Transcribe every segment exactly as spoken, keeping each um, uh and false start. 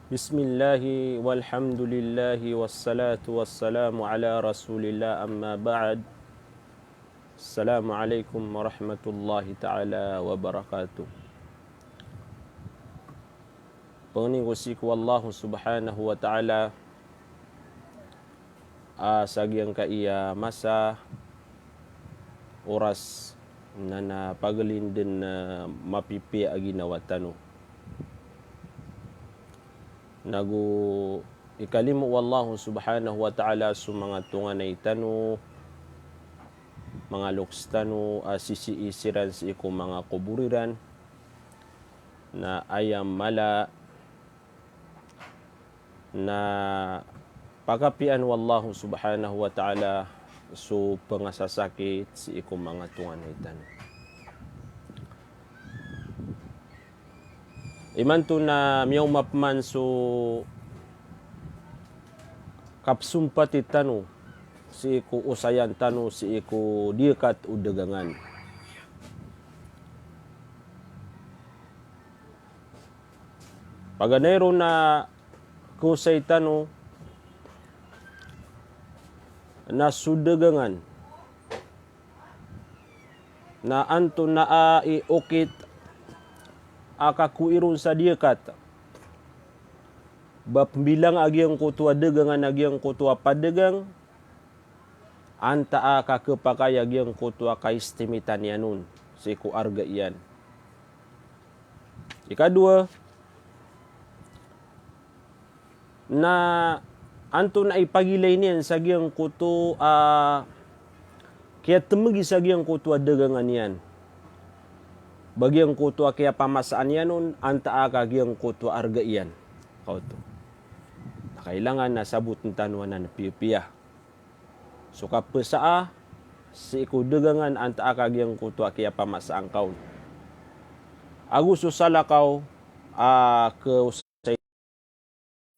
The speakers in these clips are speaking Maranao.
Bismillahi walhamdulillahi wassalatu wassalamu ala rasulillah, amma ba'd. Assalamu alaikum warahmatullahi ta'ala wabarakatuh. Pangni ko sii ko Allah subhanahu wa ta'ala, a sa giyangkaya masa, oras, na, na pagalinden na mapipiya a ginawa tano. Nago ikalimo o Allah subhanahu wa ta'ala so manga tonganay tano, manga loks tano, a sisii siran sii ko manga kobor iran, na aya mala na pakapiyaan o Allah subhanahu wa ta'ala so pangasasakit sii ko manga tonganay tano. Imanto na miyaoma pman so kapsompati tano sii ko osayan tano sii ko diyakat o dagangan. Paganay ron na kaosay tano na so dagangan na antonaa i okit a kakoi ron sa diyakat. Ba pmbilang a giyangkoto a dagangan a giyangkoto a padagang, antaa ka khapakay a giyangkoto a kaistimitan iyan on sii ko arga iyan. Ikadowa, na antonaa i pagilay niyan sa giyangkoto a kiyatmgi sa giyangkoto a dagangan iyan. Ba giyangkoto a kiyapamasaan iyan on, antaa ka giyangkoto a arga iyan. Kaoto. Na kailangan na sabotn tano anan piyapiya so kapasaa sii ko dagangan antaa ka giyangkoto a kiyapamasaan ka on. Ago so salakaw a khaosay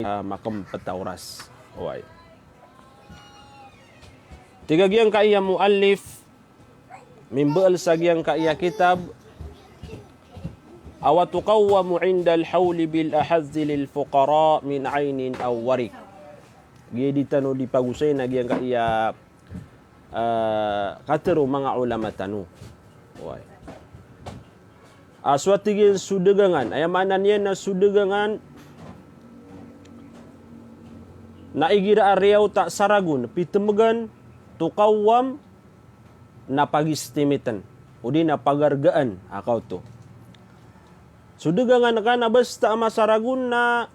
a makmpt a oras. Oway. Tig a giyangkaya muallif, mimbaal sa giyangkaya kitab, a wa tuqawwamu indal hawli bil ahazzi lil fuqara min aynin aw wariq. Giya di tano di pagosayn a giyangkaya, ah, katharo o manga ulama tano. Oway. Ah, so a tig iyan so dagangan, aya maana niyan na so dagangan na igira a riyaot a saragon, pitmgan, tuqawwam, na pagistimitn, odi na pagargaan, a kaoto. So dagangan ka na basta a masaragon na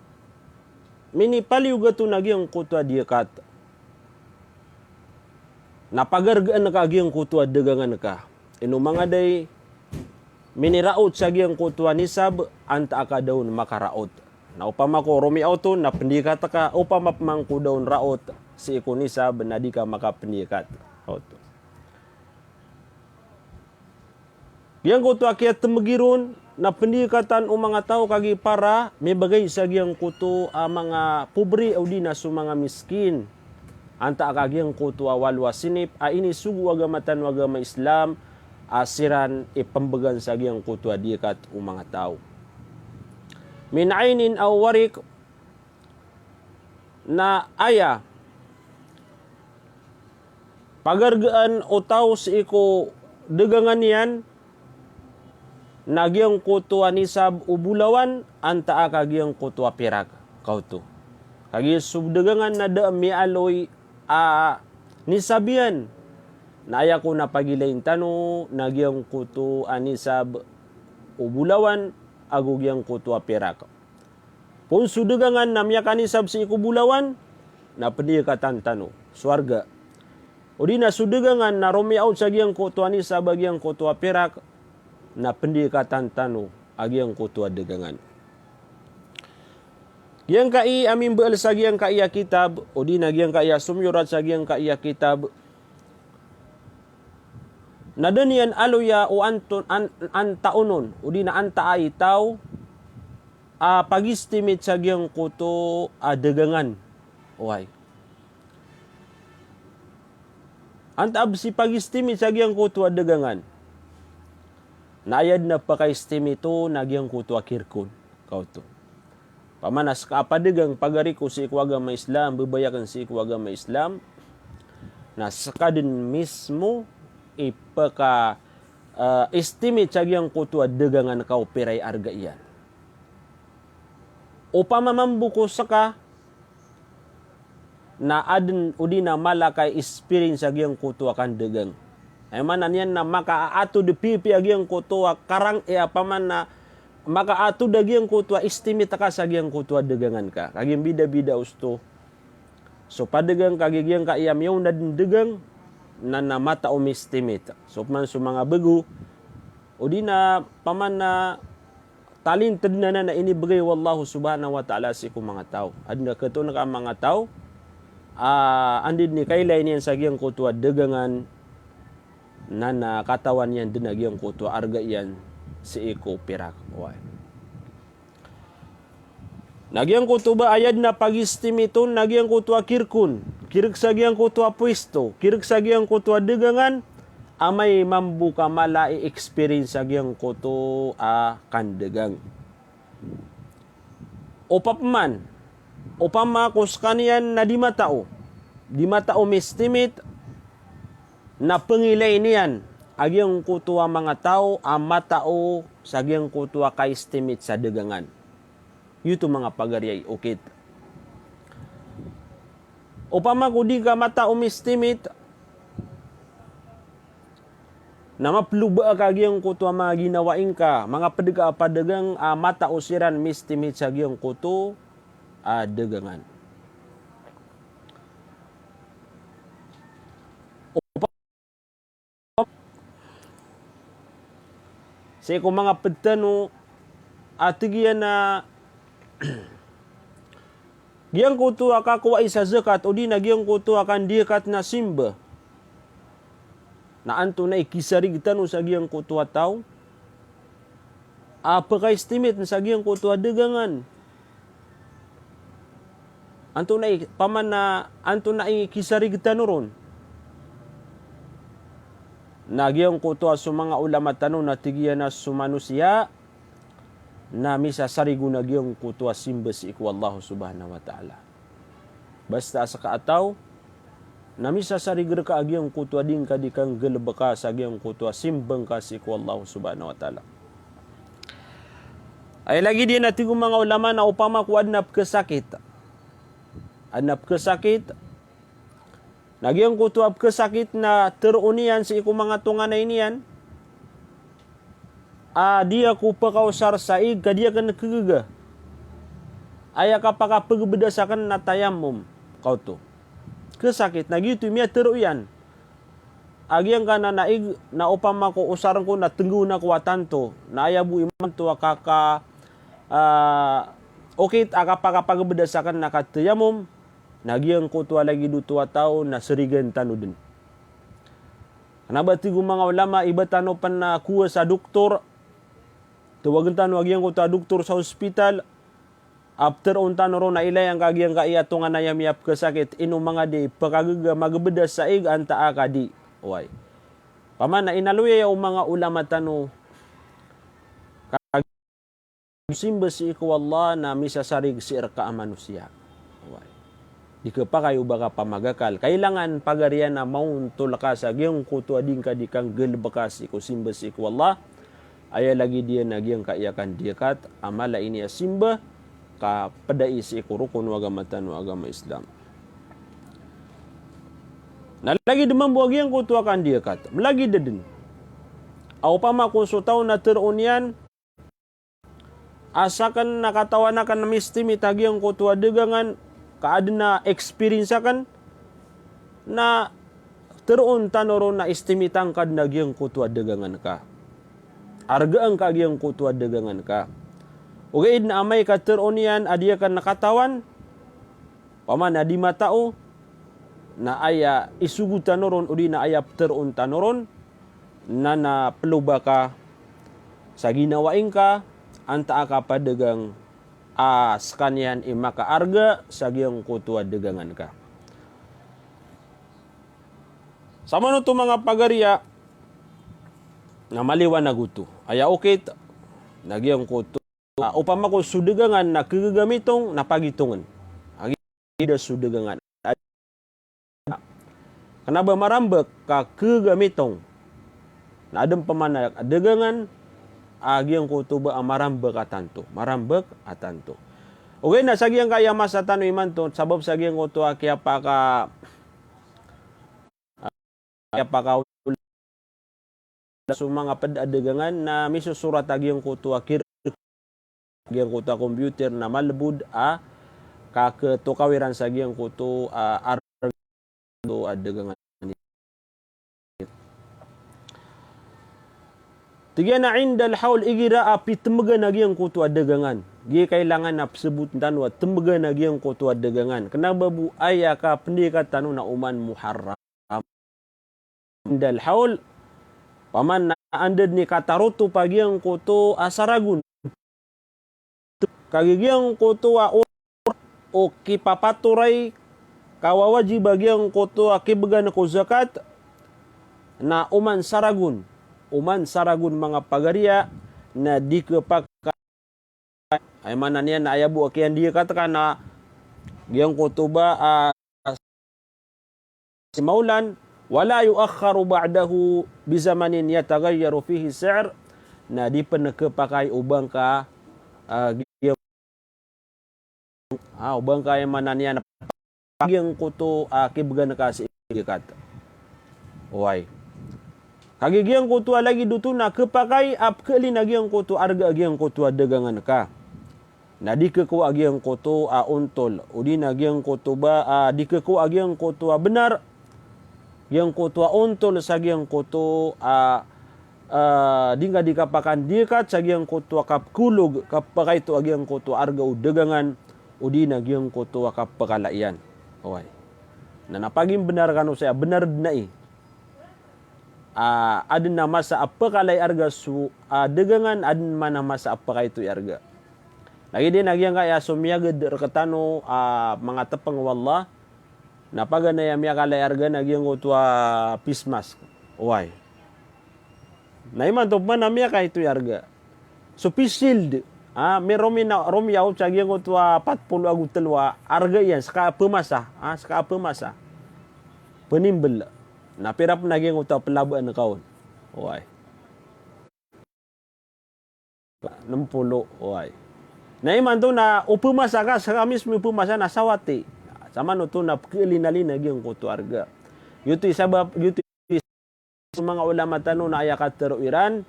minipaliyogat on a giyangkoto a diyakat. Na pagargaan ka a giyangkoto a dagangan ka. Ino manga day, miniraot sa giyangkoto a nisab, antaa ka da on makaraot. Na opama ko romiyaot on, na pndiyakat ka, opama pman ko da on raot sii ko nisab, na di ka makapndiyakat. Kaoto. Giyangkoto a kiyatmgi ron na pndiyakatan o manga taw kagiya para mibgay sa giyangkoto a manga pobri odi na so manga miskin. Antaa ka giyangkoto a walo a sinip a inisogo o agama tano a agama Islam a siran i pmbgan sa giyangkoto a diyakat o manga taw. Min aynin aw wariq, na aya pagargaan o taw sii ko dagangan iyan na giyangkoto a nisab o bolawan antaa ka giyangkoto a pirak. Kaoto. Kagiya so dagangan na da a miyaaloy a nisab iyan, na aya kon a pagilayn tano na giyangkoto a nisab o bolawan ago giyangkoto a pirak. Pon so dagangan na miyakanisab sii ko bolawan, na pndiyakatan tano so arga. Odi na so dagangan na romiyaot sa giyangkoto a nisab a giyangkoto a pirak, na pndiyakatan tano a giyangkoto a dagangan. Giyangkai a mimbaal sa giyangkai a kitab, odi na giyangkai a somiyorat sa giyangkai a kitab, na da niyan aloya o anto-, an-, antaa onon, odi na antaa i taw a pag-estimate sa giyangkoto a dagangan. Oway. Antaa bs i pag-estimate sa giyangkoto a dagangan? Na aya dn a paka-estimate on na giyangkoto a kirk on. Kaoto. Opama na ska a padagang, pagari ko sii ko agama Islam, babay akn sii ko agama Islam, na ska dn mismo i pka, eh, estimate sa giyangkoto a dagangan ka o pira i arga iyan. Opama mambo ko ska, na adn odi na mala ka experience a giyangkoto a kandagang. Aya maana niyan na makaatod piyapiya a giyangkoto a karang, eh, opama na makaatod a giyangkoto a estimate ka sa giyangkoto a dagangan ka. Kagiya mbidabida osto. So padagang kagiya giyangkaya miyaona dn dagang, na, na matao mi-estimate. So opama so manga bago, odi na opama na talented na, na, na inibgay o Allah subhanahu wa ta'ala sii ko manga taw. Adn a katoon ka a manga taw, ah, anda dn i kailay niyan sa giyangkoto a dagangan, na, na katawan iyan dn a giyangkoto a arga iyan sii ko pirak. Oway. Na giyangkoto ba aya dn a pag-estimate on, na giyangkoto a kirk on, kirk sa giyangkoto a pwesto, kirk sa giyangkoto a dagangan, amay mambo ka mala i-experience a giyangkoto a kandagang. Opama pman, opama ko skaniyan na di matao, di matao mi-estimate, na pngilay niyan a giyangkoto a manga taw a matao sa giyangkoto a ka-estimate sa dagangan. Giyoto manga pagari a okit. Opama ko di ka matao mi-estimate, na maploba ka giyangkoto a manga ginawai ngka, manga pd ka a padagang a matao siran mi-estimate sa giyangkoto a dagangan. Sii ko manga pd tano a tig iyan a giyangkoto a kakowai sa zakat, odi na giyangkoto a kandiyakat na simba. Na antonaa i kisarig tano sa giyangkoto a taw a pka-estimate sa giyangkoto a dagangan? Antonaa i, opama na, antonaa i kisarig tano ron? Na giyangkoto a so manga ulama tano na tig iyan a so manosiya na misasarig on a giyangkoto a simba sii ko Allah subhanahu wa ta'ala. Basta a ska a taw na misasarig rka a giyangkoto a di ngka di kanggalbka sa giyangkoto a simba ngka sii ko Allah subhanahu wa ta'ala. Aya lagid iyan a tig o manga ulama na opama ko adn a pkhasakit. Adn a pkhasakit. Na giyangkoto a pkhasakit na tharoon iyan sii ko manga tonganay niyan a di ako pkaosar sa ig ka di akn khagaga. Aya kapakapgbda sakn na tayammum. Kaoto. Khasakit, na giyoto i miyatharo iyan a giyangkanan a ig na opama ko osarn ko na tnggawn ako a tanto, na aya bo imanto a kaka, ah, okit a kapakapgbda sakn na katayammum, na giyangkoto a lagid oto a taw na sarigan tano dn. Kna ba tig o manga ulama, iba tano pn a kowa sa doktor, tawagn tano a giyangkoto a doktor sa hospital, a ptharoon tano ron a ilay angka giyangkaya tonganay a miyapkhasakit, ino manga di pkhagaga magbda sa ig antaa ka di. Oway. Opama na inaloy aya o manga ulama tano ka simba sii ko Allah na misasarig sii rka a manosiya. Oway. Di khapakay o ba ka pamagakal. Kailangan pagariya na maontol ka sa giyangkoto a di ngka di kanggalbka sii ko simba sii ko Allah. Aya lagid iyan a giyangkaya kandiyakat a mala ini a simba ka pd ai sii ko rokon o agama tano a agama Islam. Na lagid mambo a giyangkoto a kandiyakat, mlagid dn a opama ko so taw na tharoon iyan a sakn na katawan akn na mi-estimate a giyangkoto a dagangan ka adn a experience akn, na tharoon tano ron na estimate angka dn a giyangkoto a dagangan ka. Argaan ka a giyangkoto a dagangan ka. Ogaid na amay ka tharoon iyan a di akn katawan, opama na di matao, na aya isogo tano ron odi na aya ptharoon tano ron, na na ploba ka sa ginawai ngka, antaa ka padagang a skaniyan i makaarga sa giyangkoto a dagangan ka. Samanoto manga pagariya na maliwanag oto. Aya okit na giyangkoto ah, opama ko so dagangan na kegagamitong na pagitongen. Agi da so dagangan. Kena ba marambek ka kegamitong. Na aden pman a dagangan a giyangkoto ba a marambek a tanto. Marambek a tanto. Ogaid na sa giyangkaya masa tano imanto, sabap sa giyangkoto a kiyapaka, kiyapaka so manga ped a dagangan na misosorat a giyangkoto a kir-, giyangkoto a computer na malbod a kaketokaw iran sa giyangkoto a arga a dagangan. Tig iyan a indal hawl, igira a pitemegan a giyangkoto a dagangan. Giya kailangan a pesebot tano a temegan a giyangkoto a dagangan. Kena ba bo aya kapendikatan tano na oman Muharram. Indal hawl, paman na anda den i katarotop a giyangkoto a saragon. Kagiya giyangkoto a or-, o kipapatoray, kawawajib a giyangkoto a kibegan ko zakat, na oman saragon, oman saragon manga pagariya, na di kepaka-, aya maana niyan na aya bo a kiyandiyakat ka na giyangkoto ba, ah, si mawlan, wala yu'akhkharu ba'dahu bizamanin yataghayyaru fihi si'r, na di pen kepakay o ba ngka, ah, giyang-, ah, o ba ngka aya maana niyan giyangkoto a kibegan ka sii ko zakat. Oway. Kagiya giyangkoto a lagid oto na kepakay a pekeelin a giyangkoto a arga a giyangkoto a dagangan ka. Na di kekowa a giyangkoto a ontol, odi na giyangkoto ba, ah, di kekowa a giyangkoto a benar, giyangkoto a ontol sa giyangkoto a, ah, di ngka di kapakandiyakat sa giyangkoto a kapekolog, kapakaito a giyangkoto a arga o dagangan, odi na giyangkoto a kapekala iyan. Oway. Na, na pagimbenar kano saya, benar den ai. Ah, aden a masa a pekala i arga so, ah, dagangan, aden man a masa a pekaito i arga. Lagid iyan a giyangkaya so miyaged rektano, ah, manga tepeng o Allah, na paganay a miyakala i arga na giyangkoto a face mask. Oway. Na imanto pman a miyakaito i arga. So face shield, ah, mi-, romi na, romiyaw sa giyangkoto a pat polo ago telo a arga iyan, seka a pemasa, ah, seka a pemasa. Penimbel. Na pira pen a giyangkoto a pelabaan ka on? Oway. Nem polo, oway. Na imanto na o pemasa ka, seka mismo i pemasa na sawati. Samanoto na pekeelinalin a giyangkoto a arga. Giyoto i sabap, giyoto i so manga ulama tano na aya katero iran,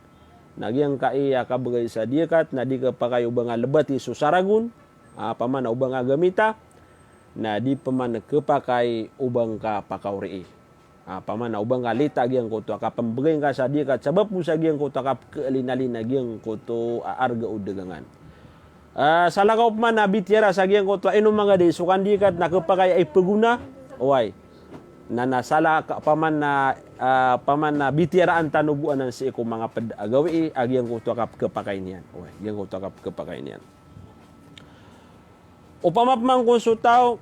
na giyangkai a kabegay sa diyakat, na di kepakay o ba ngka lebati so saragon, ah, paman o ba ngka gamita, na di paman kepakay o ba ngka pakaorii. Ah, paman o ba ngka lita giyangkoto a kapembegay ngka sa diyakat, sabap bo sa giyangkoto a kapekeelinalin a giyangkoto a arga o dagangan. Ah, salakaw pman a bitiyara sa giyangkoto a ino manga di so kandiyakat na kepakay a ipegona. Oway. Na, na salakaw paman na, ah, paman na bitiyaraan tano bo anan sii ko manga ped a gawii a giyangkoto a kapekepakay niyan. Oway, giyangkoto a kapekepakay niyan. Opama pman ko so taw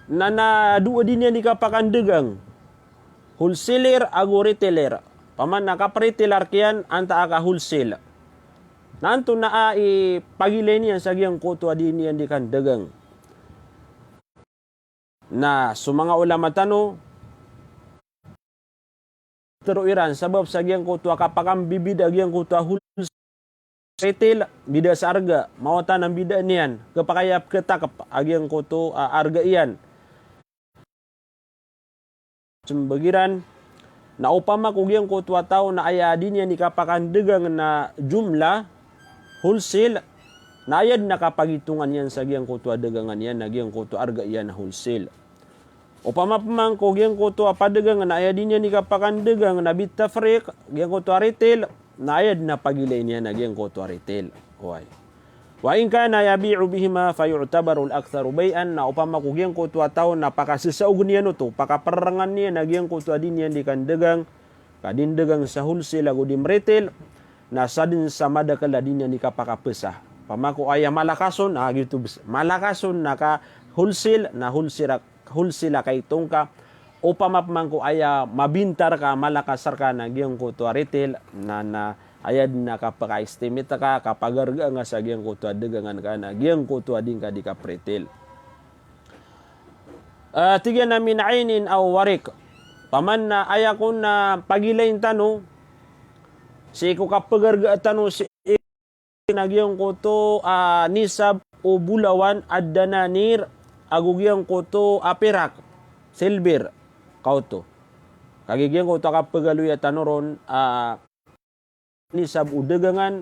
na, na dowa di niyan di kapakandegang. Wholesaler ago retailer. Paman na kaperetailer kiyan antaa ka wholesale. Na antonaa i pagilay niyan sa giyangkoto a di niyan di kandegang? Na so manga ulama tano, tero iran sabap sa giyangkoto a kapakambibida giyangkoto a wholesale, retail, bida sa arga, mawatan a bida niyan, kepakay a peketakep a giyangkoto a arga iyan. Sembag iran, na opama ko giyangkoto a taw na aya di niyan di kapakandegang na jumlah, wholesale, na aya den a kapagitongan iyan sa giyangkoto a dagangan iyan na giyangkoto a arga iyan na wholesale. Opama pman ko giyangkoto a padegang na aya di niyan di kapakandegang na bitafriq, giyangkoto a retail, na aya den a pagilay niyan na giyangkoto a retail. Oway. Wa in kana yabi'u bihima fayu'tabaru al-aktharu bay'an, na opama ko giyangkoto a taw na pakasesaogen iyan oto, pakapererengan iyan a giyangkoto a di niyan di kandegang, ka di ndegang sa wholesale ago di meretail, na sadn sa madakel a di niyan di kapakapesa. Opama ko aya malakas on, ah, giyoto bes. Malakas on na ka wholesale, na wholesale a wholesale a kaitong ka, opama pman ko aya mabinta rka, malakas rka na giyangkoto a retail, na, na Aya dn a kapaka-estimate ka, kapagargaan ka sa giyangkoto a dagangan ka na giyangkoto a di ngka di kapritil. Ah, tig iyan a min ainin aw wariq. Paman na aya kon a pagilain tano sii ko kapagargaa tano sii na giyangkoto a nisab o bolawan, ad-dananir, ago giyangkoto a pirak, silver, kaoto. Kagiya giyangkoto a kapagaloya tano ron a nisab o dagangan,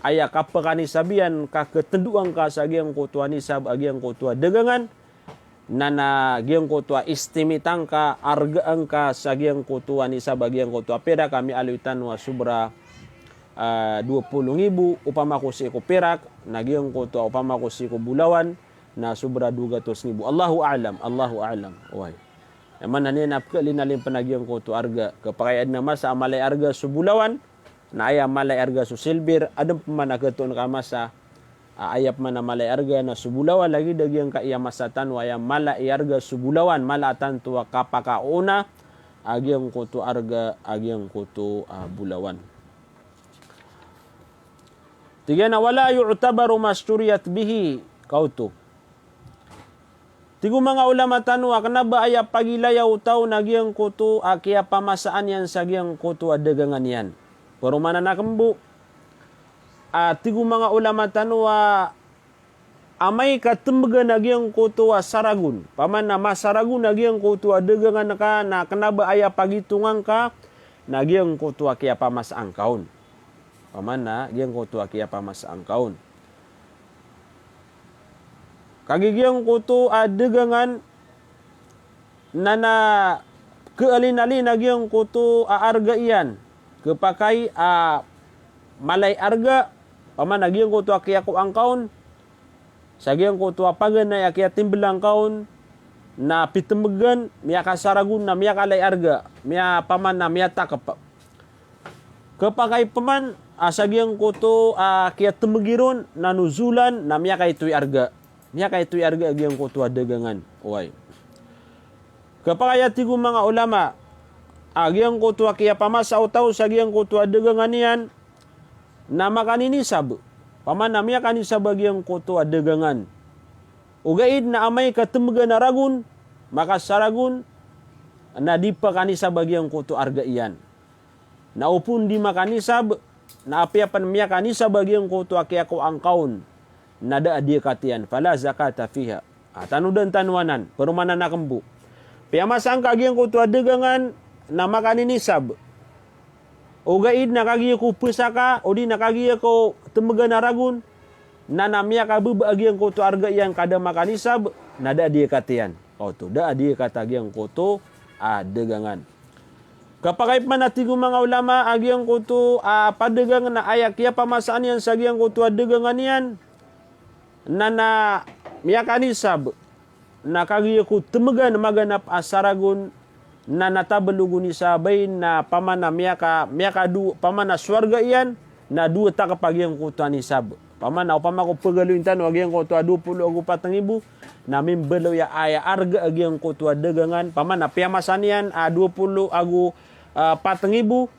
aya kapakanisab iyan ka ketndoan ka sa giyangkoto a nisab a giyangkoto a dagangan, na na giyangkoto a estimate angka, argaan ka sa giyangkoto a nisab a giyangkoto a pirak a miyaaloy tano a sobra, ah, dowa polo nggibo, opama ko sii ko pirak, na giyangkoto a opama ko sii ko bolawan, na sobra dowa gatos nggibo. Allahu a'lam, Allahu a'lam. Oway. Aya maana niyan na pkaalin-alin pn a giyangkoto a arga. Kapakay adn a masa a mala i arga so bolawan, na aya mala i arga so silver, adn pman a khatoon ka a masa a aya pman a mala i arga na so bolawan, lagid a giyangkaya masa tano aya mala i arga so bolawan, mala a tanto a kapakaona a giyangkoto a arga a giyangkoto a bolawan. Tig iyan a wala yu'tabaru masturiyat bihi, kaoto. Tig o manga ulama tano a kna ba aya pagilaya o taw na giyangkoto a kiyapamasaan iyan sa giyangkoto a dagangan iyan. Paromanan akn bo a tig o manga ulama tano a amay ka tmbgan a giyangkoto a saragon. Paman na masaragon a giyangkoto a dagangan ka na kna ba aya pagitongan ka na giyangkoto a kiyapamasaan ka on. Paman na giyangkoto a kiyapamasaan ka on. Kagiya giyangkoto a dagangan na na kaalin-alin a giyangkoto a arga iyan. Khapakay a mala i arga, paman na giyangkoto a kiyakowa angka on sa giyangkoto a paganay a kiyatimbla angka on, na pitmbgan, miyakasaragon, na miyakala i arga, miya paman na miyatakp. Khapakay pman a sa giyangkoto a kiyatmbgi ron na nuzulan na miyakaito i arga. Miyakaito i arga a giyangkoto a dagangan. Oway. Khapakay a tig o manga ulama a giyangkoto a kiyapamasa o taw sa giyangkoto a dagangan iyan na makaninisab. Paman na miyakanisab a giyangkoto a dagangan. Ogaid na amay ka tmbgan a ragon, makasaragon, na di pakanisab a giyangkoto a arga iyan. Na opama di makanisab, na apiya pn miyakanisab a giyangkoto a kiyakowa angka on, na da a di katiyan, fala zakata fiha. A, tanodan tano anan, paromanan akn bo. Piyamasa angka a giyangkoto a dagangan, na makaninisab. Ogaid na kagiya ko psaka, odi na kagiya ko tmbgan a ragon, na na miyakababa a giyangkoto a arga iyan ka da makanisab, na da a di katiyan. Oto, da a di kata giyangkoto a dagangan. Khapakay pman a tig o manga ulama a giyangkoto a padagang na aya kiyapamasaan iyan sa giyangkoto a dagangan iyan, na na miyakanisab, na kagiya ko tmbgan maganap a saragon, na na tablogon i sabay na paman a miyaka, miyakado, paman a so arga iyan, na dowa takp a giyangkoto a nisab. Paman a opama ko pagaloyin tano a giyangkoto a dowa polo ago pat nggibo, na mimbaloy a aya arga a giyangkoto a dagangan, paman a piyamasa niyan a dowa polo ago, ah, pat nggibo,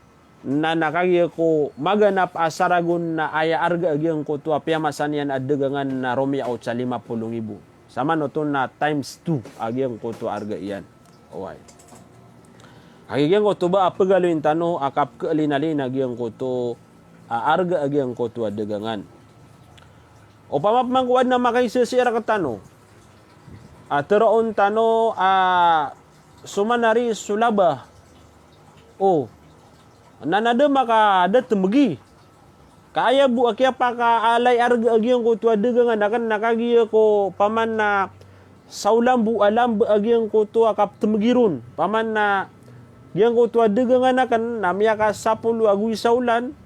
na na kagiya ko maganap a saragon na aya arga a giyangkoto a piyamasa niyan a dagangan na romiyaot sa lima polo nggibo. Samanoto na times two a giyangkoto a arga iyan. Oway. Kagiya giyangkoto ba a pagaloyin tano a kapkaalin-alin a giyangkoto a arga a giyangkoto a dagangan. Opama pman ko adn a makaisa sii rktano a tharoon tano a so manari so laba. O, na na da maka da tmbgi. Ka aya bo a kiyapakaalay arga a giyangkoto a dagangan akn na kagiya ko paman na saolan bo a lamba a giyangkoto a kaptmbgi ron. Paman na giyangkoto a dagangan akn na miyakasapolo ago isa olan.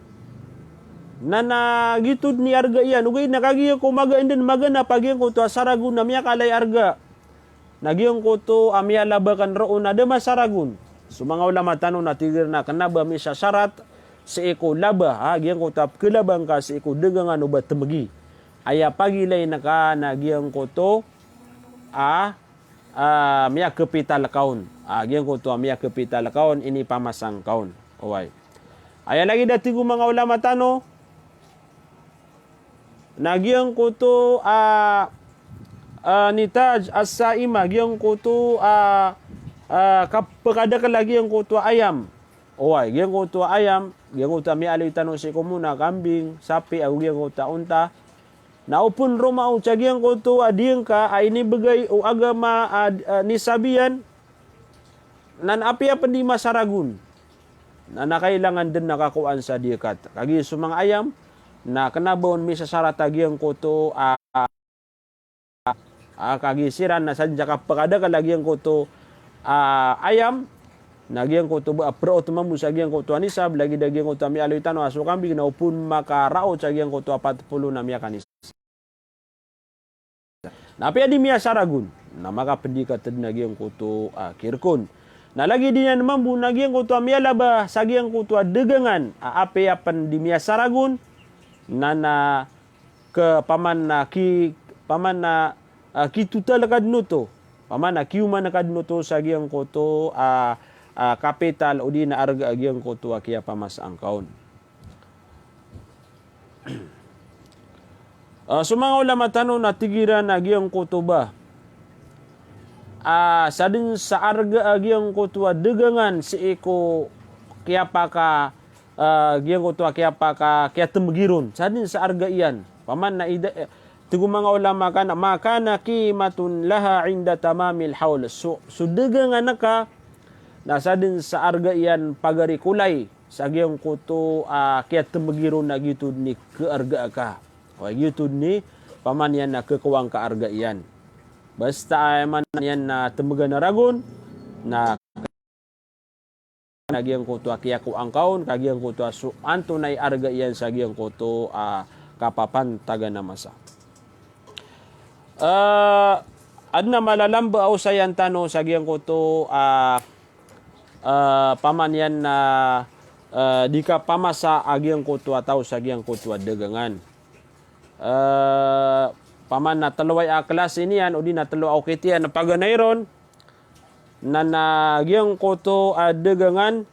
Na na giyoto dn i arga iyan. Ogaid na kagiya ko magaan dn maganap a giyangkoto a saragon na miyakaalay arga. Na giyangkoto a miyalaba akn roo na da masaragon. So manga ulama tano na tig iran a kna ba misasarat sii ko laba, ha, giyangkoto a pkhalaba ngka sii ko dagangan o ba tmbgi. Aya pagilain ka na giyangkoto a, a, miyakapital ka on. A, giyangkoto a miyakapital ka on, inipamasa ngka on. Oway. Aya lagid a tig o manga ulama tano, na giyangkoto a, a, nitaj as-saima, giyangkoto a, a, kapakadakl a giyangkoto a ayam. Oway, giyangkoto a ayam, giyangkoto a miyaaloy tano sii ko mona, kambing, sapi, ago giyangkoto a onta. Na o pn roma o sa giyangkoto a diyangka a inibgay o agama a, a, nisab iyan, na apiya pn di miyasaragon, na, na kailangan dn a kakowaan sa diyakat. Kagiya so manga ayam, na kna ba on misasarat a giyangkoto a, a, a, kagiya siran na sadn sa kapakadakl a giyangkoto a ayam, na giyangkoto ba a praot mambo sa giyangkoto a nisab, lagid a giyangkoto a miyaaloy tano a so kambing na o pn makaraot sa giyangkoto a pat polo na miyakanisab. Na apiya di miyasaragon, na makapdikat dn a giyangkoto a kirkon. Na lagid iyan mambo na giyangkoto a miyalaba sa giyangkoto a dagangan a apiya pn di miyasaragon, na, na ke paman na ki, paman na, a, kitotal ka dn oto, paman na kiyoman ka dn oto sa giyangkoto a, a, kapital odi na arga a giyangkoto a kiyapamasaang ka on. A, so manga ulama tano na tig iran a giyangkoto ba a sadn sa arga a giyangkoto a dagangan sii ko kiyapaka, a, giyangkoto a kiyapaka, kiyatmbgi ron, sadn sa arga iyan. Paman na ida, e, tig o manga ulama kan, ma kana qimatun laha inda tamamil hawl. So, so dagangan ka na sadn sa arga iyan pagari kolay sa giyangkoto a kiyatmbgi ron a giyoto dn i kaarga ka. Oway, giyoto dn i paman iyan na kakowaan ka arga iyan. Basta aya maana niyan na tmbgan a ragon, na, na giyangkoto a kiyakowaan ka on, ka giyangkoto a so antonaa i arga iyan sa giyangkoto a kapapantagan a masa. A, adn a malalamba a osayan tano sa giyangkoto a, a, paman iyan na, a, di kapamasa a giyangkoto a taw sa giyangkoto a dagangan. A, paman na tlo a klasi niyan, odi na tlo a okit iyan a paganay ron, na, na giyangkoto a dagangan,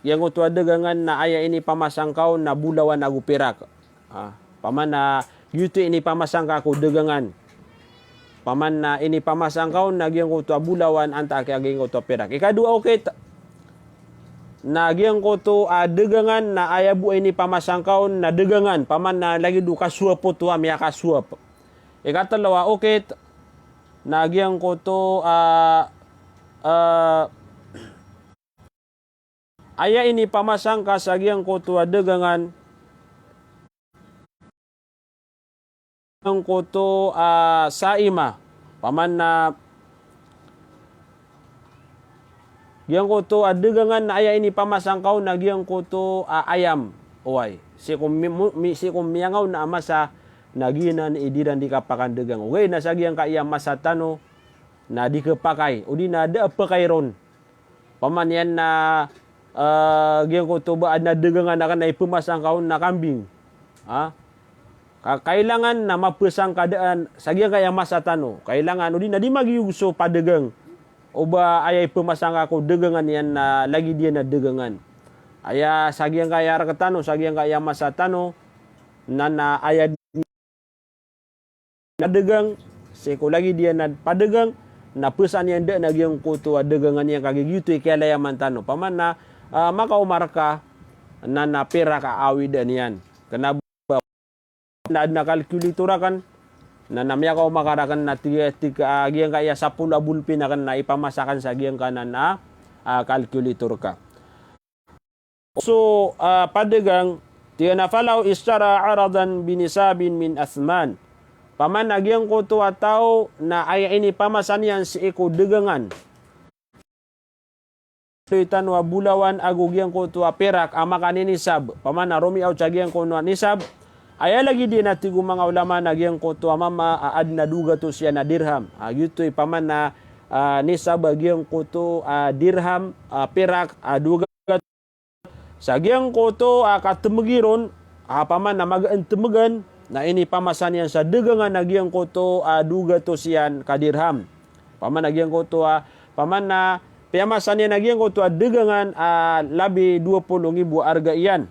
giyangkoto a dagangan na aya inipamasang ka on na bolawan ago pirak. A, paman na giyoto i inipamasang ka ko dagangan. Paman na inipamasang ka on na giyangkoto a bolawan antaa ki a giyangkoto a pirak. Ikadowa a okit, na giyangkoto a dagangan na aya bo a inipamasang ka on na dagangan. Paman na lagid o kasowap oto a miyakasowap. Ikatlo a okit, na giyangkoto a, a, aya inipamasang ka sa giyangkoto a dagangan, giyangkoto a saima. Paman na giyangkoto a dagangan na aya inipamasang ka on na giyangkoto a ayam. Oway. Sii ko mi-, mo-, mi-, sii ko miyangaona a masa na giyanan i di iran di kapakandagang. Ogaid na sa giyangkaya masa tano na di kapakay, odi na da a pakay ron. Paman iyan na, a, giyangkoto ba adn a dagangan akn na ipamasang ka on na kambing. Ha? Ka-, kailangan na mapasang ka daan sa giyangkaya masa tano. Kailangan odi na di magiyog so padagang. O ba aya ipamasang ka ko dagangan iyan na lagid iyan a dagangan. Aya sa giyangkaya rktano, sa giyangkaya masa tano, na, na aya na dagang, sii ko lagid iyan a padagang, na pasaan iyan daan a giyangkoto a dagangan iyan, kagiya giyoto i kiyalayaman tano. Paman na, a, makaoma rka, na, na pirak a awid daan iyan. Kna ba na adn a calculator akn, na, na miyakaoma ka rakn na tig, tig, a, giyangkaya sapolo a bolpin akn na ipamasa akn sa giyangkanan a, a, calculator ka. So, a, padagang, tig iyan a falaw ishtara aradan binisabin min athman. Paman a giyangkoto a taw na aya inipamasa niyan sii ko dagangan. Toy tano a bolawan ago giyangkoto a pirak a makaninisab. Paman a romiyaot sa giyangkono a nisab. Aya lagid iyan a tig o manga ulama na giyangkoto a mama a adn a dowa gatos iyan a dirham. A, giyoto i paman a, a, nisab a giyangkoto a dirham, a, pirak a dowa gatos. Sa giyangkoto a katmbgi ron, a, paman a magaan tmbgan, na inipamasa niyan sa dagangan a giyangkoto a dowa gatos iyan ka dirham. Paman a giyangkoto a, paman a, piyamasa niyan a giyangkoto a dagangan a labi dowa polo ngibo a arga iyan.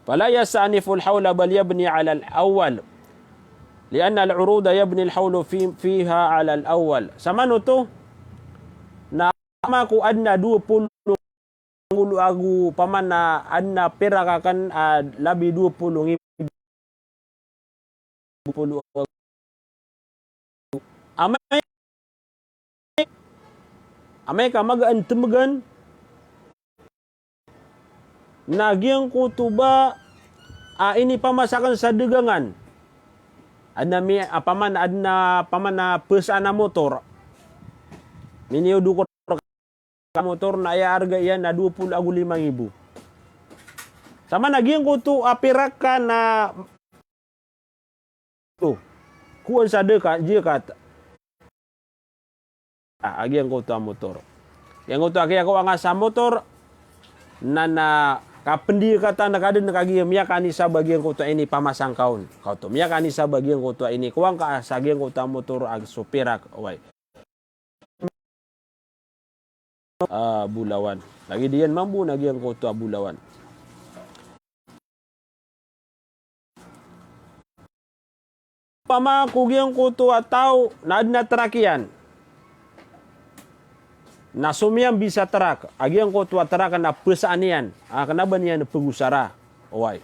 Fala yasta'niful hawla bal yabni alal awwal. Li'anna al-uruda yabni al-hawlu fi-, fiha alal awwal. Samanoto na opama ko adn a dowa polo ngolo ago opama na adn a pirak akn a labi dowa polo ngibo polo. Amay, amay ka magaan tmbgan na giyangkoto ba a inipamasa akn sa dagangan. Adn a mi-, a opama na, adn a opama na psaan a motor. Miniyodo ko ka motor na aya arga iyan na dowa polo ago lima ngibo. Samana giyangkoto a pirak ka na, o, kowaan sa deka, jekat. A, a giyangkoto a motor. Giyangkoto a kiyakowaan ka sa motor, na, na kapndikatan ka dn kagiya miyakanisab a giyangkoto a inipamasa ngka on. Kaoto, miyakanisab a giyangkoto a inikowaan ka sa giyangkoto a motor a so pirak, oway. A, bolawan. Lagid iyan mambo na giyangkoto a bolawan. Opama ko giyangkoto a taw na adn a trak iyan. Na somiyambi sa trak. A giyangkoto a trak na psaan iyan. A, kna ba niyan pgosara. Oway.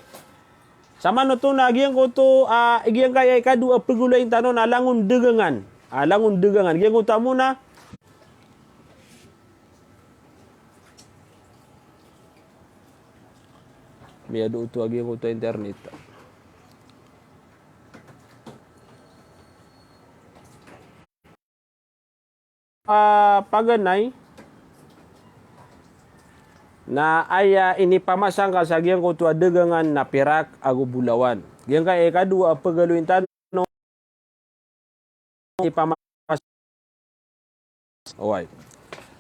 Samanoto na giyangkoto, a, giyangkaya ikadowa a pgaloyin tano na langon dagangan. A, langon dagangan. Giyangkoto a mona. Miyadooto a giyangkoto a internet. A, paganay na aya inipamasa ngka sa giyangkoto a dagangan na pirak ago bolawan. Giyangkaya ikadowa a pgaloyin tano ipamasa. Oway.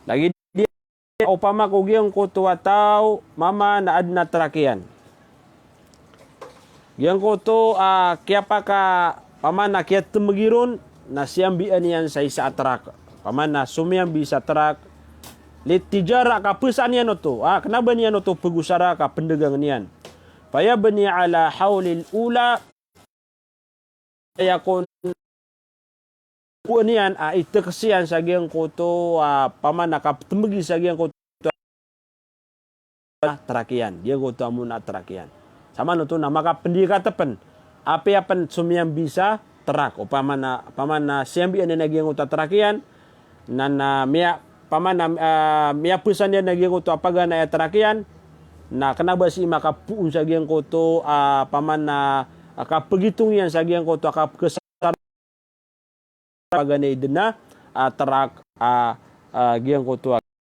Lagid iyan opama ko giyangkoto a taw, mama na adn a trak iyan. Giyangkoto a kiyapaka, opama na kiyatmbgi ron, na siyambian iyan sa isa a trak. Opama na somiyambi sa trak. Litijara, ka psaan iyan oto. A, kna ba niyan oto pgosara ka pndagang iyan. Fayabni ala hawlil ula. Aya kon, kowaan iyan a itks iyan sa giyangkoto a opama na kaptmbgi sa giyangkoto a trak iyan. Giyangkoto a mona a trak iyan. Samanoto na makapndikat pn. Apiya pn somiyambi sa trak. Opama na, opama na siyambian iyan a giyangkoto a trak iyan. Na, na miya, opama na, a, miyapsan iyan a giyangkoto a paganay a trak iyan, na kna ba sii makapoon sa giyangkoto a, opama na, a, kapgitong iyan sa giyangkoto a kapkasar paganay dn a, a, trak a, a, giyangkoto a